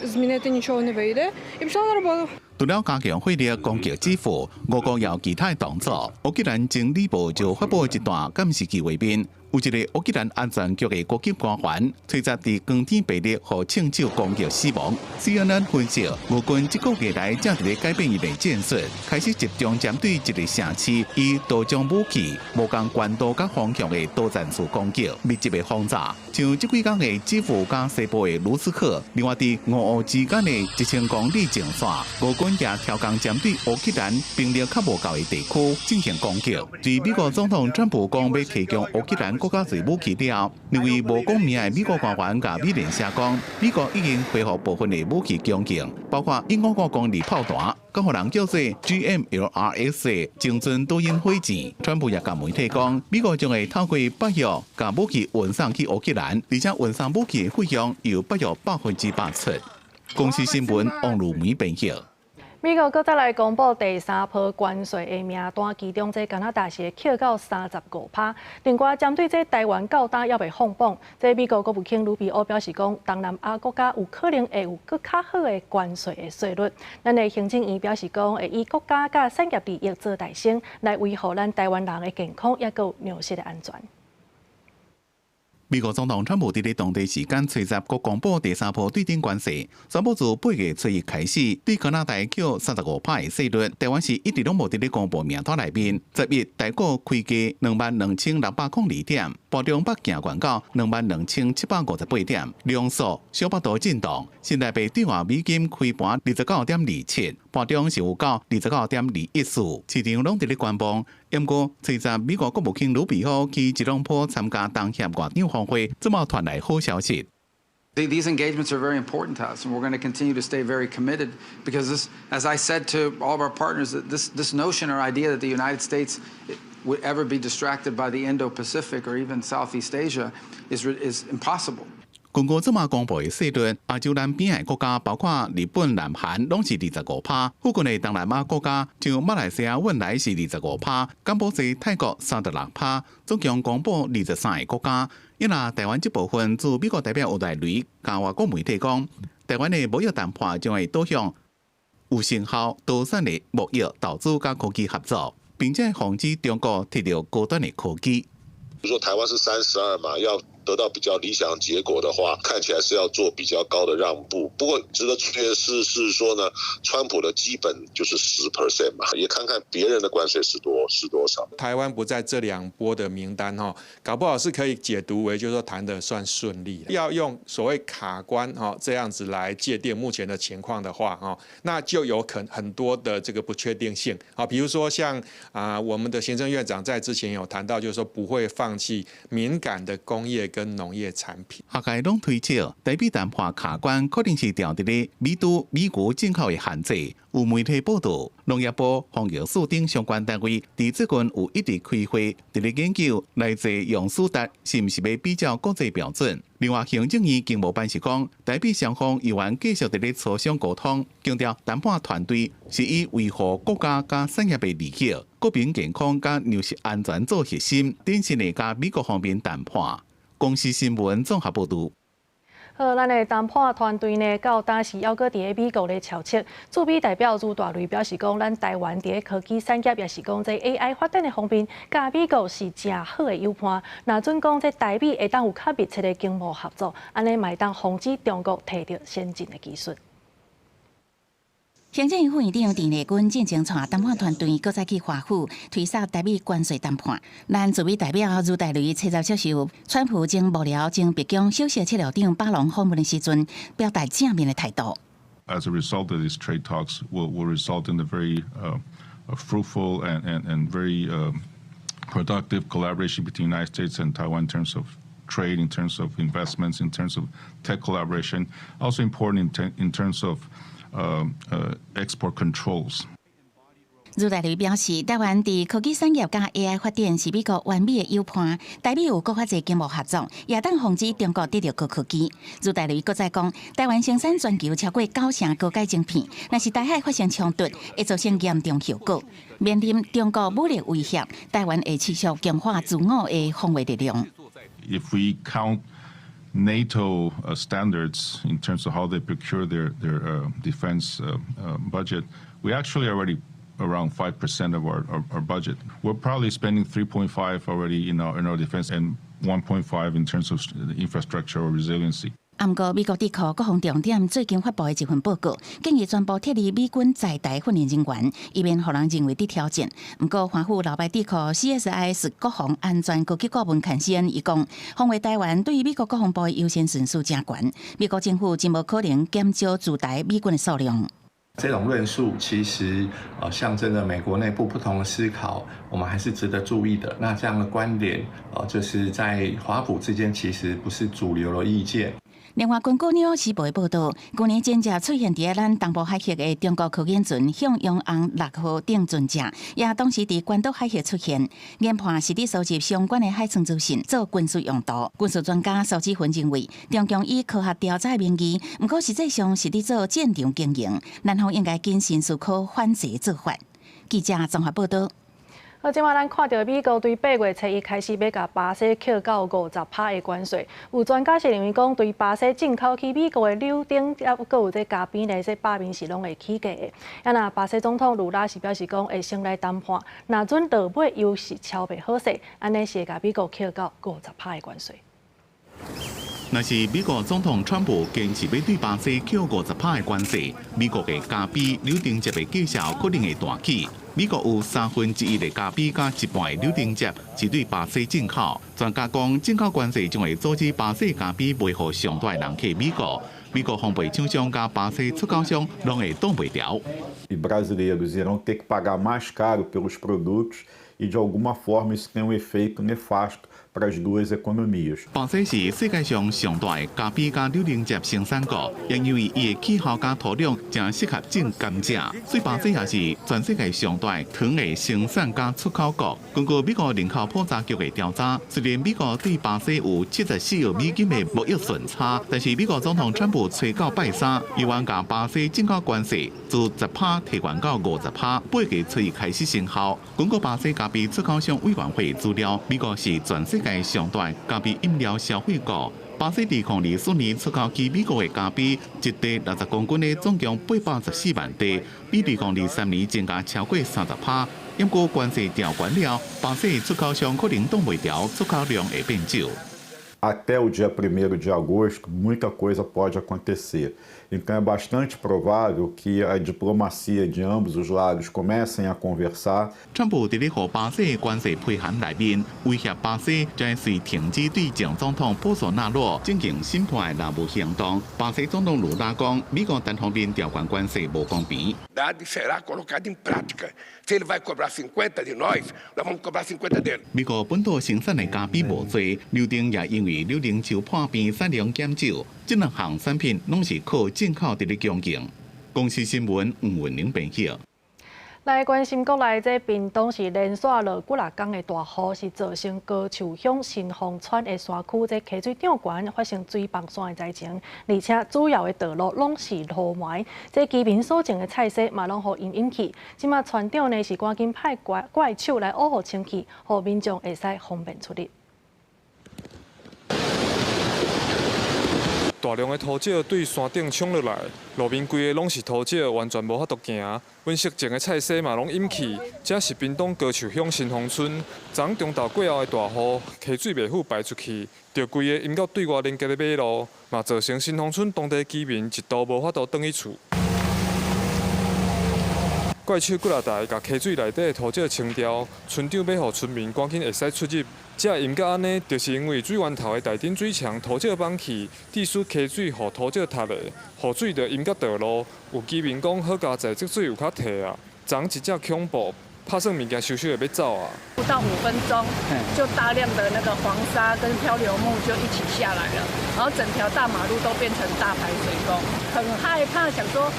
змінити нічого не вийде, і пішла на роботу. 除了加強火力攻擊基輔，俄國也有其他動作。烏克蘭經理部就發布一段監視器畫面，有一個烏克蘭安全局的高級官員，隨著佇光天白日予槍手攻擊死亡。CNN 分析，俄軍這個月來正佇咧改變伊的戰術，開始集中針對一个城市，以多種武器、無仝高度佮方向的多層次攻擊，密集的轟炸。像這幾工的基輔佮西部的盧茨克，另外佇俄烏之間的1000公里前線，俄軍也調工針對烏克蘭兵力較無夠的地區進行攻擊。自美國總統川普講欲提供烏克蘭閣較濟武器了後，兩位無講名的美國官員共美聯社講，美國已經恢復部分的武器供應，包括155公厘炮彈，閣予人叫做 GMLRS 的精準導引火箭。川普也共媒體講，美國將會透過北約共武器運送去烏克蘭，而且運送武器的費用由北約100%出。公視新聞王如梅編譯。美國閣再來公布第三波關稅的名單，其中這加拿大是會扣到35%。另外，針對這台灣到今猶未放榜，這美國國務卿魯比歐表示講，東南亞國家有可能會有閣較好的關稅的稅率。咱的行政院表示講，會以國家佮產業利益做代先，來維護咱台灣人的健康，抑閣有糧食的安全。美國總統川普佇咧當地時間初十，閣公布第三波對等關稅，宣布自8月初一開始，對加拿大扣35%的稅率。台灣是一直攏無佇咧公布名單內面。11台股開低22,602點，盤中北行懸到22,758點，量縮小幅度震盪。新台幣對換美金開盤29.27，盤中是有到29.214，市場攏佇咧觀望。毋過，初十美國國務卿魯比歐去吉隆坡參加東協外長峰會，這馬傳來好消息。 These engagements are very important to us, and we're going to continue to stay very committed because this, as I said to all of our partners, this notion or idea that the United States would ever be distracted by the Indo-Pacific or even Southeast Asia is impossible. 根據這馬公布的稅率，亞洲南邊的國家包括日本、南韓，攏是25%；附近的東南亞國家，像馬來西亞、汶萊是25%，柬埔寨、泰國36%，總共公布23個國家。因為台灣這部分，駐美國代表吳大雷共外國媒體講，台灣的貿易談判將會導向有成效、多產的貿易、投資佮科技合作，並且防止中國提著高端的科技。比如說台灣是32嘛，要得到比較理想結果的話，看起來是要做比較高的讓步。不過值得注意的是，是說呢，川普的基本就是10% 嘛，也看看別人的關稅是多少。台灣不在這兩波的名單哈，搞不好是可以解讀為就是說談得算順利。要用所謂卡關哈這樣子來界定目前的情況的話哈，那就有可很多的這個不確定性啊，比如說像啊，我們的行政院長在之前有談到，就是說不會放棄敏感的工業跟農業產品。學界攏推測，台美談判卡關可能是佇佇咧美豬美牛進口的限制。有媒體報道，農業部、防疫署等相關單位佇最近有一直開會，佇咧研究來自用蘇達是毋是欲比照國際標準。另外，行政院經貿辦是講，台美雙方猶原繼續佇咧磋商溝通，強調談判團隊是以維護國家佮產業的利益、國民健康佮糧食安全做核心，謹慎的佮美國方面談判。公視新聞綜合報導。好，咱的談判團隊呢，到今時猶閣佇咧美國咧悄悄。駐美代表朱大雷表示講，咱台灣佇咧科技產業，抑是講這 AI 發展的方面，佮美國是誠好的友伴。若準講這台美會當有較密切的經貿合作，按呢嘛會當防止中國提著先進的技術。行政院副院長鄭麗君進前帶談判團隊，閣再去華府推捒台美關稅談判。咱駐美代表朱大雷初十接受川普前幕僚前白宮首席策略長巴隆訪問的時陣，表達正面的態度。 As a result of these trade talks, will result in a very fruitful and very productive collaboration between the United States and Taiwan in terms of trade, in terms of investments, in terms of tech collaboration. Also important in terms of export controls. 茹大雷表示，台灣佇科技產業佮 AI 發展是美國完美的友伴，台美有閣較濟經貿合作，也當防止中國得著高科技。茹大雷閣再講，台灣生產全球超過九成高階晶片，若是台海發生衝突，會造成嚴重後果。面臨中國武力威脅，台灣會持續強化自我的防衛力量。 If we count NATO standards in terms of how they procure their defense budget, we actually already around 5% of our budget. We're probably spending 3.5 already in our defense and 1.5 in terms of infrastructure or resiliency. 毋過，美國智庫國防重點最近發布的一份報告，建議全部撤離美軍在台訓練人員，以免予人認為佇挑戰。毋過，華府老牌智庫 CSIS 國防安全高級顧問坎西恩伊講，防衛台灣對於美國國防部的優先順序誠懸，美國政府真無可能減少駐台美軍的數量。這種論述其實象徵著美國內部不同的思考，我們還是值得注意的。那這樣的觀點，就是在華府之間其實不是主流的意見。另外，根據《紐約時報》的報道，去年前隻出現佇咱東部海域的中國科研船向陽紅六號等船隻，也同時佇關島海域出現，研判是佇收集相關的海測資訊做軍事用途。軍事專家蘇志雲認為，中共以科學調查的名義，毋過實際上是佇做戰場經營，南方應該謹慎思考反制做法。記者綜合報道。好，這擺咱看著美國對8月初一開始欲共巴西扣到50趴的關稅，有專家是認為講，對巴西進口去美國的柳丁，猶閣有這咖啡呢，這罷免是攏會起價的。啊，若巴西總統盧拉是表示講，會先來談判，若準落尾猶是敲袂好勢，按呢是會共美國扣到五十趴的關稅。若是美國總統川普堅持欲對巴西扣五十趴的關稅，美國的咖啡、柳丁汁的價數可能會大起。美國有三分之一的咖啡佮一半的柳丁汁是對巴西進口。專家講，進口關稅將會阻止巴西咖啡賣予上大的人客美國。美國烘焙廠商佮巴西出口商攏會擋袂牢。 E brasileiros irão ter que pagar mais caro pelos produtos e de alguma forma isso tem um efeito nefasto para as duas economias。巴西是世界上上大的咖啡佮柳丁汁生產國，也因為伊的氣候佮土壤誠適合種甘蔗，所以巴西也是全世界上大糖的生產佮出口國。根據美國人口普查局的調查，雖然美國對巴西有74億美金的貿易順差，但是美國總統川普揣到拜三，猶原共巴西進口關稅自十趴提懸到五十趴，8月初一開始生效。根據巴西咖啡出口商委員會資料，美國是全世界上大咖啡飲料消費國。巴西2024年出口去美國的咖啡，一袋60公斤的總共814萬袋，比2023年增加超過30趴。毋過關稅調懸了，巴西出口商可能擋袂牢，出口量會變少。 Até o dia 1º de agosto, muita coisa pode acontecer. Então é bastante provável que a diplomacia de ambos os lados comecem a conversar. 川普佇咧予巴西關稅批函內面，威脅巴西將會停止對前總統波索納洛進行審判的勞務行動。巴西總統盧拉講，美國單方面調懸關稅無公平。 Será colocado em prática. Se ele vai cobrar 50 de nós, nós vamos cobrar 50 dele. 美國本土生產的咖啡無濟，柳丁也因為柳丁樹破病產量減少，這兩項產品攏是靠進口佇咧供應。公視新聞吳文玲編譯。來關心國內，這屏東是連續落幾若工的大雨，是造成高樹鄉新豐村的山區這溪水漲懸，發生水崩山的災情，而且主要的道路攏是路埋，這居民所種的菜蔬嘛攏予淹淹去。這馬村長呢是趕緊派怪怪手來挖予清氣，予民眾會使方便出入。大量的土石對山頂衝落來，路面規个攏是土石，完全無法度行。阮熟種的菜蔬嘛攏淹去。這是屏東高樹鄉新豐村，昨中晝過後的大雨，溪水袂赴排出去，就規个淹到對外連接的馬路，嘛造成新豐村當地居民一度無法度轉去厝。怪手幾若台共溪水內底的土石清掉，村長欲予村民趕緊會使出入。這淹甲按呢，就是因為水源頭的大頂水牆土石崩去，致使溪水予土石塌咧，雨水就淹甲道路。有居民講，好佳哉，這水有較退啊。昨真正恐怖，拍算物件收收就欲走啊。不到5分鐘，就大量的那個黃沙跟漂流木就一起下來了，然後整條大馬路都變成大排水溝，很害怕，想說。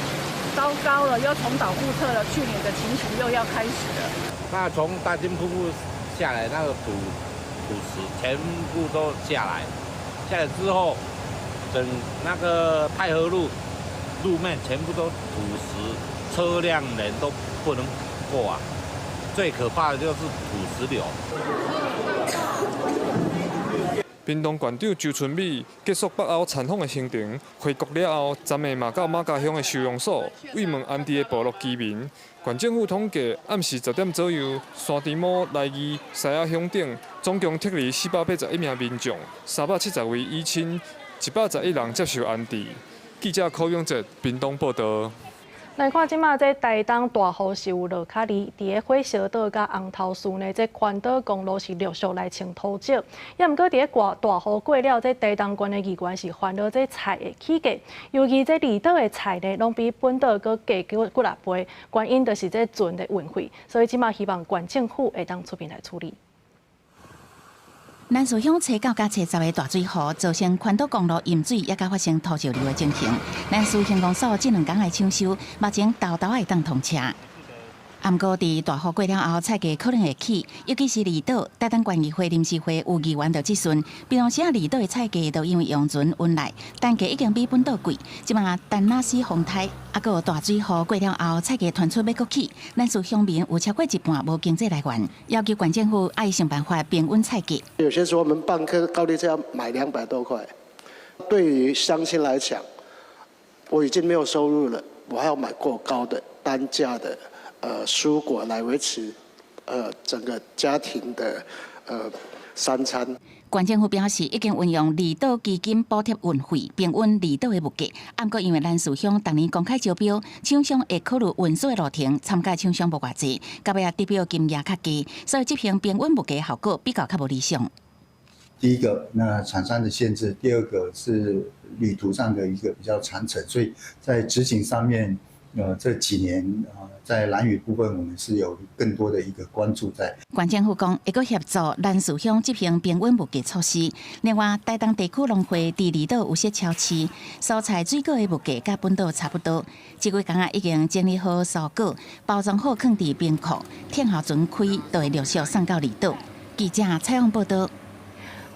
糟糕了，又重蹈覆辙了，去年的情形又要開始了。那從大金瀑布下來，那個土石全部都下來，下來之後，整那個太和路路面全部都土石，車輛人都不能過啊。最可怕的就是土石流。屏東縣長周春米結束北歐參訪的行程，回國了後，昨暝嘛到馬家鄉的收容所慰問安置的部落居民。縣政府統計，暗時10點左右，山豬毛、來義、獅仔鄉等，總共撤離481名民眾，370位依親，111人接受安置。記者柯永哲屏東報道。來看這馬這台東大雨是有落較厲，佇个火燒島佮紅頭樹呢，這環島公路是陸續來清土石。也毋過佇个大雨過了，這台東縣的議員是煩惱這菜的起價，尤其這離島的菜呢，攏比本島閣貴幾仔倍。原因就是這船的運費，所以這馬希望縣政府會當出面來處理。南勢鄉初九佮初十的大水雨，造成環島公路淹水，也佮發生土石流的情形。南勢鄉公所這兩工來搶修，目前沓沓會當通車。毋過佇大雨過了後，菜價可能會起，尤其是離島。台東縣議會臨時會有議員就質詢，平常時啊離島的菜價都因為用船運來，單價已經比本島貴。這馬陳那斯風颱，啊，閣有大水雨過了後，菜價傳出欲閣起，南勢鄉民有超過一半無經濟來源，要求縣政府愛想辦法平穩菜價。有些時候我們半顆高麗菜要買200多塊，對於鄉親來講，我已經沒有收入了，我還要買過高的單價的。蔬果來維持，整個家庭的三餐。縣政府表示，已經運用離島基金補貼運費，平穩離島的物價。毋過因為南勢鄉逐年公開招標，廠商會考慮運輸的路程，參加廠商無偌濟，到尾仔得標金額較低，所以執行平穩物價效果比較較無理想。第一個，那廠商的限制；第二個是旅途上的一個比較長程，所以在執行上面。這幾年啊，在蘭嶼部分，我們是有更多的一個關注在。縣政府講，會閣協助南勢鄉執行平穩物價措施。另外，台東地區農會佇離島有設超市，蔬菜水果的物價佮本島差不多。這幾工仔已經整理好蔬果，包裝好，囥佇冰庫，天候船開，就會陸續送到離島。記者採訪報道。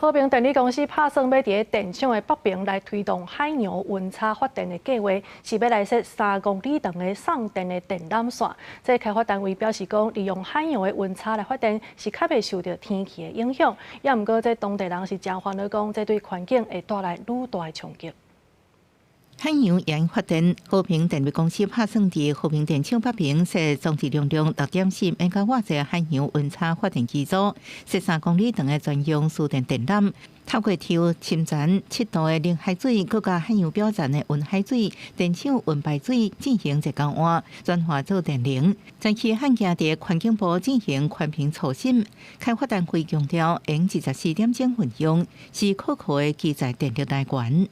和平電力公司拍算欲佇个電廠的北爿來推動海洋溫差發電的計劃，是欲來設3公里長的送電的電纜線。這開發單位表示講，利用海洋的溫差來發電是較袂受著天氣的影響。也毋過，這當地人是誠煩惱，講這對環境會帶來愈大的衝擊。海洋鹽發電，和平電力公司拍算佇和平電廠北爿設裝置容量6.4兆瓦的海洋溫差發電機組，設3公里長的專用輸電電纜，透過抽深層7度的冷海水，閣佮海洋表層的溫海水，電廠溫排水進行熱交換，轉化做電能。前期罕見佇環境部進行環評初審，開發單位強調，用24點鐘運用，是可靠的機載電力來源。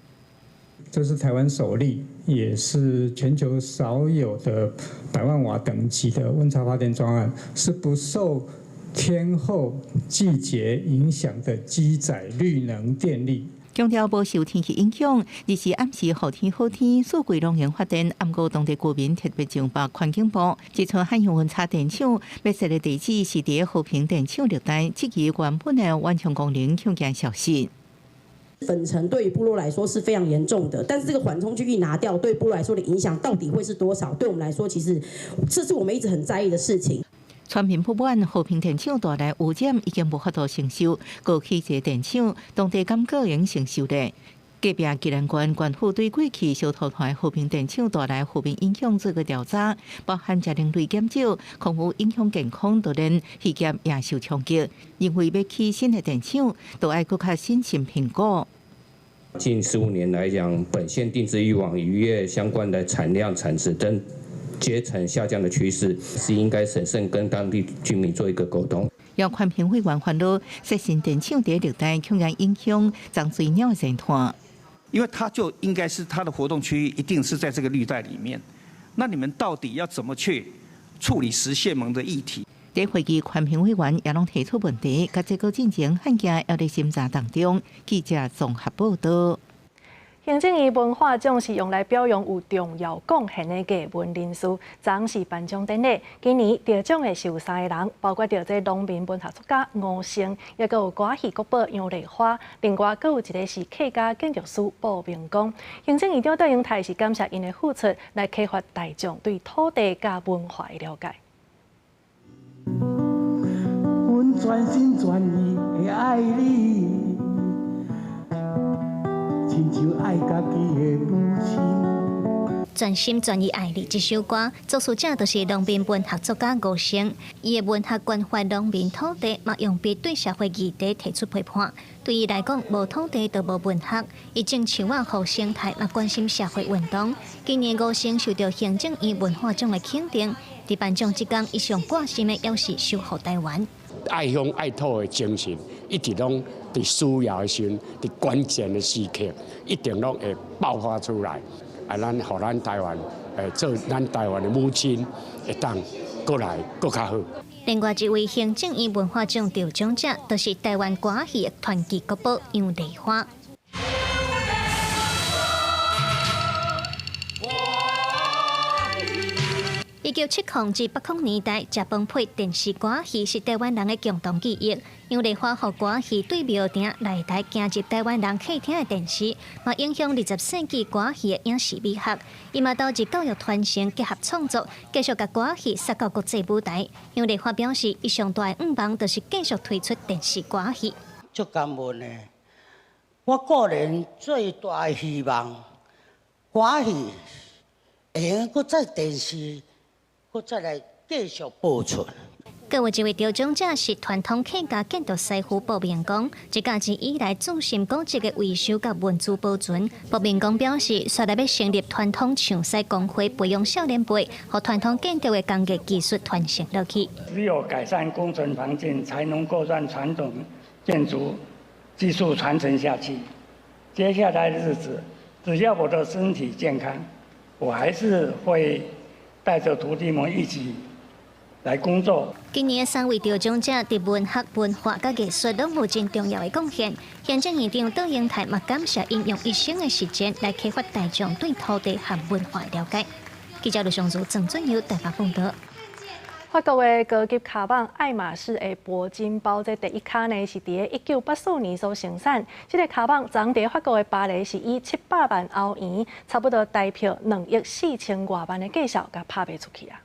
這是台灣首例，也是全球少有的100萬瓦等級的溫差發電專案，是不受天候季節影響的機載綠能電力。強調無受天氣影響，日時暗時雨天好天，四季攏用發電。毋過當地居民特別上報環境部，指出海洋溫差電廠欲設的地址是佇和平電廠綠帶，這個原本的頑強功能恐驚消失。粉塵對於部落來說是非常嚴重的，但是這個緩衝區一拿掉，對部落來說的影響到底會是多少？對我們來說，其實這是我們一直很在意的事情。村民不滿和平電廠帶來污染，已經無法度承受，閣起一个電廠，當地感覺會承受咧。隔壁宜蘭縣縣府對過去燒塗炭和平電廠帶來負面影響做過調查，包含食奶類減少、空污影響健康，就連漁業也受衝擊。認為欲起新的電廠，都愛閣較審慎評估。近15年來講，本縣定置漁網漁業相關的產量、產值等皆呈下降的趨勢，是應該審慎跟當地居民做一個溝通。有環評委員煩惱，設新電廠佇綠帶，恐驚影響長水鳥的生態。因為它就應該是它的活動區域，一定是在這個綠帶裡面。那你們到底要怎麼去處理食蟹獴的議題？佇會議，環評委員也攏提出問題，佮這個進程案件猶佇審查當中。記者綜合報道。行政院文化獎是用來表揚有重要貢獻的藝文人士，昨是頒獎典禮。今年得獎的是有三个人，包括著這農民文學作家吳勝，抑閣有歌戲國寶楊麗花，另外閣有一个是客家建築師布明光。行政院長卓榮泰是感謝𪜶的付出，來啟發大眾對土地佮文化的了解。阮全心全意的愛你。親像愛家己的母親。全心全意愛你這首歌，作詞者就是農民文學作家吳勝。伊的文學關懷農民土地，嘛用筆對社會議題提出批判。對伊來講，無土地就無文學。伊種樹仔予生態，嘛關心社會運動。今年吳勝受到行政院文化獎的肯定。佇頒獎這工，伊上掛心的猶是守護台灣。愛鄉愛土的精神，一直攏佇需要的時陣，佇關鍵的時刻，一定攏會爆發出來。啊，咱予咱台灣，做咱台灣的母親，會當閣來閣較好。另外一位行政院文化獎得獎者，就是台灣歌戲的傳奇國寶楊麗花。1970至80年代，食飯配電視歌戲是台灣人的共同記憶。楊麗花予歌戲對廟埕來台行入台灣人客廳的電視，嘛影響20世紀歌戲的影視美學。伊嘛投入教育傳承，結合創作，繼續共歌戲殺到國際舞台。楊麗花表示，伊上大的願望就是繼續推出電視歌戲。足感恩的，我個人最大的希望，歌戲會用閣再電視。閣再來繼續播出。閣有一位得獎者是傳統客家建築師傅布明光，一家子以來注心古蹟的維修佮文字保存。布明光表示，煞來欲成立傳統唱師公會，培養少年輩，予傳統建築的工藝技術傳承落去。只有改善工程環境，才能夠讓傳統建築技術傳承下去。接下來的日子，只要我的身體健康，我還是會帶著徒弟們一起來工作。今年的三位得獎者，佇文學、文化佮藝術攏有真重要的貢獻。行政院長卓榮泰嘛感謝𪜶用一生的時間來啟發大眾對土地和文化的了解。記者劉尚如、鄭俊友台北報導。法國的高級跤蠓愛馬仕的鉑金包，這第一跤呢是佇1984年所生產。這个跤蠓昨佇法國的巴黎是以700萬歐元，差不多台票2億4千外萬的價數，共拍賣出去啊。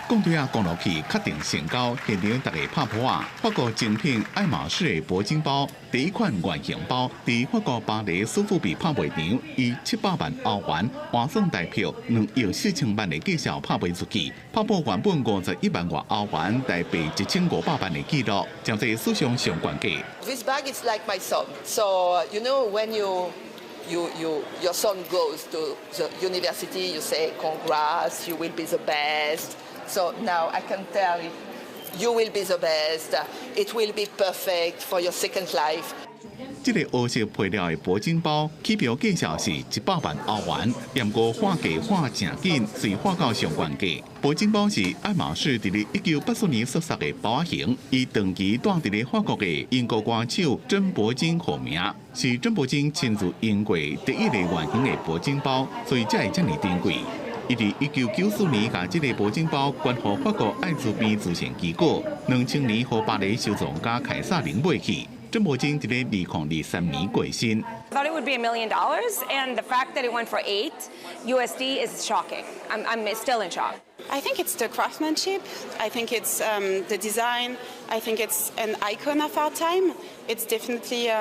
講對啊，講落去確定成交，現場逐家拍噗仔。法國精品愛馬仕的鉑金包第一款原型包，佇法國巴黎蘇富比拍賣場以700萬歐元換算台票2億4千萬的價數拍賣出去，拍破原本51萬外歐元台幣1500萬的紀錄，成做史上上懸價。 This bag is like my son, so you know when your son goes to the university, you say congrats, you will be the best. So now I can tell you, you will be the best. It will be perfect for your second life. 這个烏色皮料的鉑金包，起標價數是100萬歐元，毋過喊價喊誠緊，遂喊到上懸價。鉑金包是愛馬仕佇咧1984年所設的包仔型，伊長期蹛佇咧法國的英國歌手珍珀金號名，是珍珀金親自用過第一个原型的鉑金包，所以才會遮爾珍貴。伊佇1994年共這个鉑金包捐予法國愛滋病慈善機構，2000年予巴黎收藏家凱撒琳買去。珍珀金佇咧2023年過身。 Thought it would be $1 million, and the fact that it went for 8 USD is shocking. I'm still in shock. I think it's the craftsmanship. I think it's the design. I think it's an icon of our time. It's definitely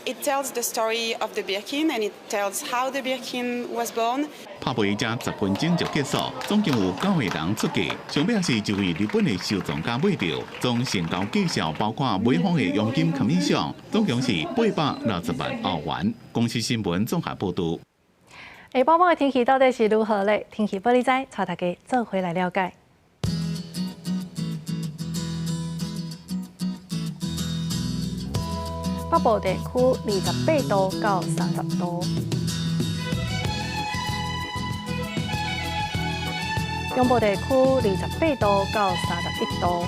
it tells the story of the Birkin and it tells how the Birkin was born. 拍賣才10分鐘就結束，總共有九個人出價，上尾是一位日本的收藏家買著，總成交價數包括買方的佣金 commission，總共是860萬歐元。公視新聞綜合報導。下晡晡的天氣到底是如何咧？天氣報你知，帶大家做伙來了解。北部地區28度到30度，中部地區28度到31度，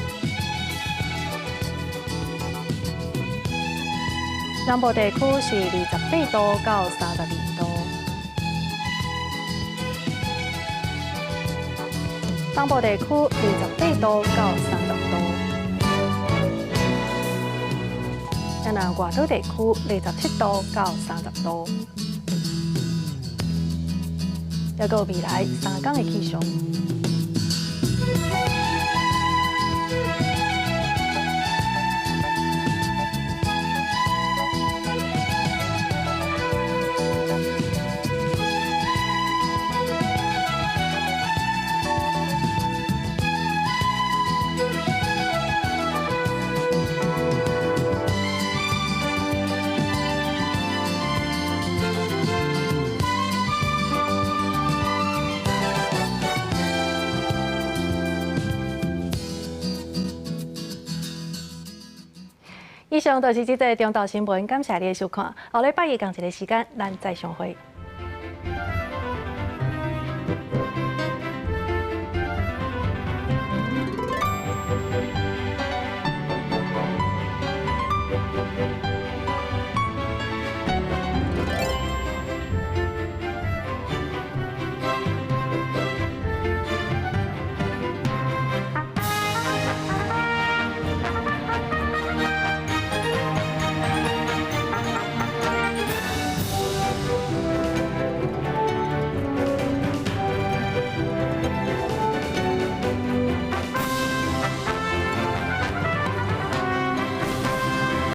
南部地區是28度到32度。東部地區28度到30度。啊，外島地區27度到30度。抑閣未來3工的氣象。以上就是這節中晝新聞，感謝你的收看。後禮拜一仝一个時間，咱再相會。